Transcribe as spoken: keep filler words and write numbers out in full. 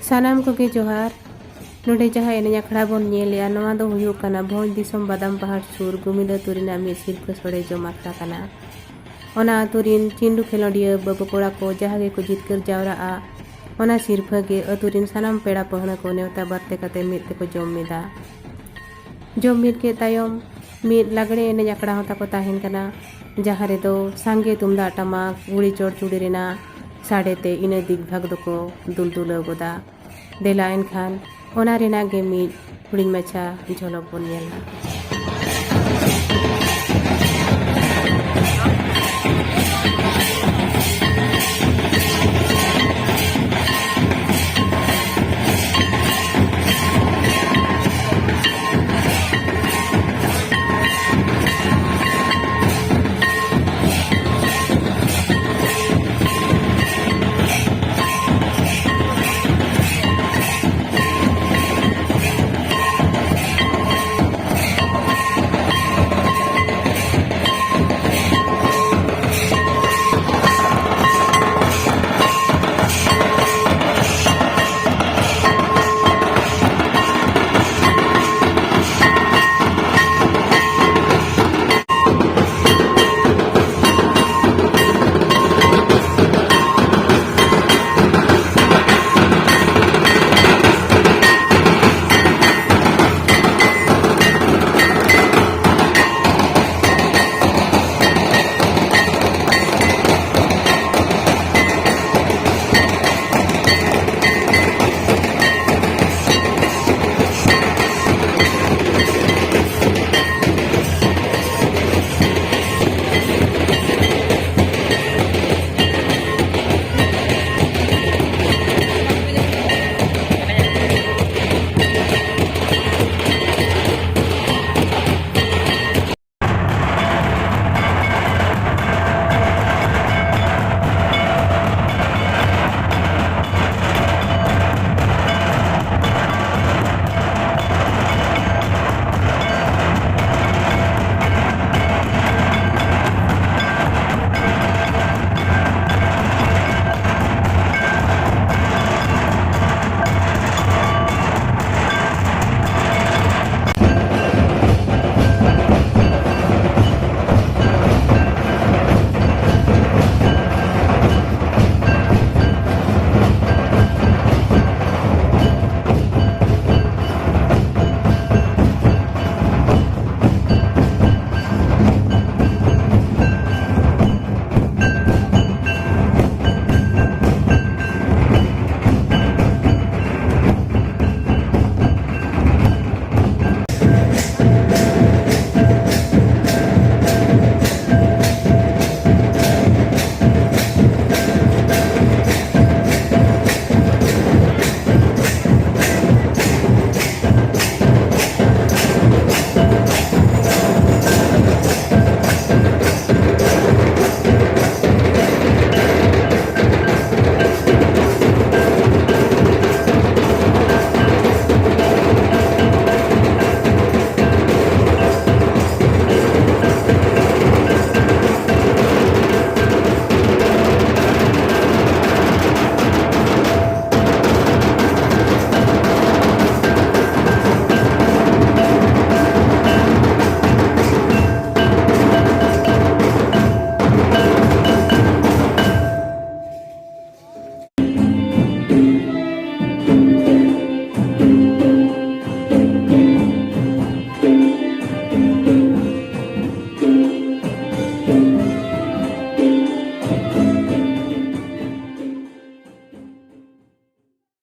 ᱥᱟᱱᱟᱢ ᱠᱚᱜᱮ ᱡᱚᱦᱟᱨ᱾ ᱱᱚᱰᱮ ᱡᱟᱦᱟᱸ ᱮᱱᱮᱡ ᱟᱠᱷᱲᱟ ᱵᱚᱱ ᱧᱮᱞᱮᱜᱼᱟ, ᱱᱚᱣᱟ ᱫᱚ ᱦᱩᱭᱩᱜ ᱠᱟᱱᱟ ᱵᱷᱚᱸᱡᱽ ᱫᱤᱥᱚᱢ ᱵᱟᱫᱟᱢ ᱯᱟᱦᱟᱲ ᱥᱩᱨ ᱜᱩᱢᱤᱫ ᱟᱹᱛᱩ ᱨᱮᱱᱟᱜ ᱢᱤᱫ ᱥᱤᱨᱯᱷᱟᱹ ᱥᱚᱲᱮ ᱡᱚᱢ ᱟᱠᱷᱲᱟ ᱠᱟᱱᱟ᱾ ᱚᱱᱟ ᱟᱹᱛᱩ ᱨᱤᱱ ᱪᱤᱸᱰᱩ ᱠᱷᱮᱞᱳᱸᱰᱤᱭᱟᱹ ᱵᱟᱹᱵᱩ ᱠᱚᱲᱟ ᱠᱚ ᱡᱟᱦᱟᱸ ᱜᱮᱠᱚ ᱡᱤᱛᱠᱟᱹᱨ ᱡᱟᱣᱨᱟᱜᱼᱟ, ᱚᱱᱟ ᱥᱤᱨᱯᱷᱟᱹ ᱜᱮ ᱟᱹᱛᱩ ᱨᱤᱱ ᱥᱟᱱᱟᱢ ᱯᱮᱲᱟ ᱯᱟᱹᱦᱬᱟᱹ ᱠᱚ ᱱᱮᱣᱛᱟ ᱵᱟᱨᱛᱮ ᱠᱟᱛᱮ ᱢᱤᱫ ᱛᱮᱠᱚ ᱡᱚᱢ ᱢᱤᱫᱟ᱾ ᱡᱚᱢ ᱢᱤᱫ ᱠᱮᱫ ᱛᱟᱭᱚᱢ ᱢᱤᱫ ᱞᱟᱜᱽᱲᱮ ᱮᱱᱮᱡ ᱟᱠᱷᱲᱟ ᱦᱚᱸ ᱛᱟᱠᱚ ᱛᱟᱦᱮᱱ ᱠᱟᱱᱟ, ᱡᱟᱦᱟᱸ ᱨᱮᱫᱚ ᱥᱟᱸᱜᱮ ᱛᱩᱢᱫᱟᱜ ᱴᱟᱢᱟᱠ, ᱜᱷᱩᱲᱤ ᱪᱚᱲᱪᱩᱲᱤ ᱨᱮᱱᱟᱜ ᱥᱟᱰᱮ ᱛᱮ ᱤᱱᱟᱹ ᱫᱤᱜᱽ ᱵᱷᱟᱜᱽ ᱫᱚᱠᱚ ᱫᱩᱞᱫᱩᱞᱟᱹᱣ ᱜᱚᱫᱟ᱾ ᱫᱮᱞᱟ ᱮᱱᱠᱷᱟᱱ ᱚᱱᱟ ᱨᱮᱱᱟᱜ ᱜᱮ ᱢᱤᱫ ᱦᱩᱰᱤᱧ ᱢᱟᱪᱷᱟ ᱡᱷᱚᱞᱚᱠ ᱵᱚᱱ ᱧᱮᱞᱟ᱾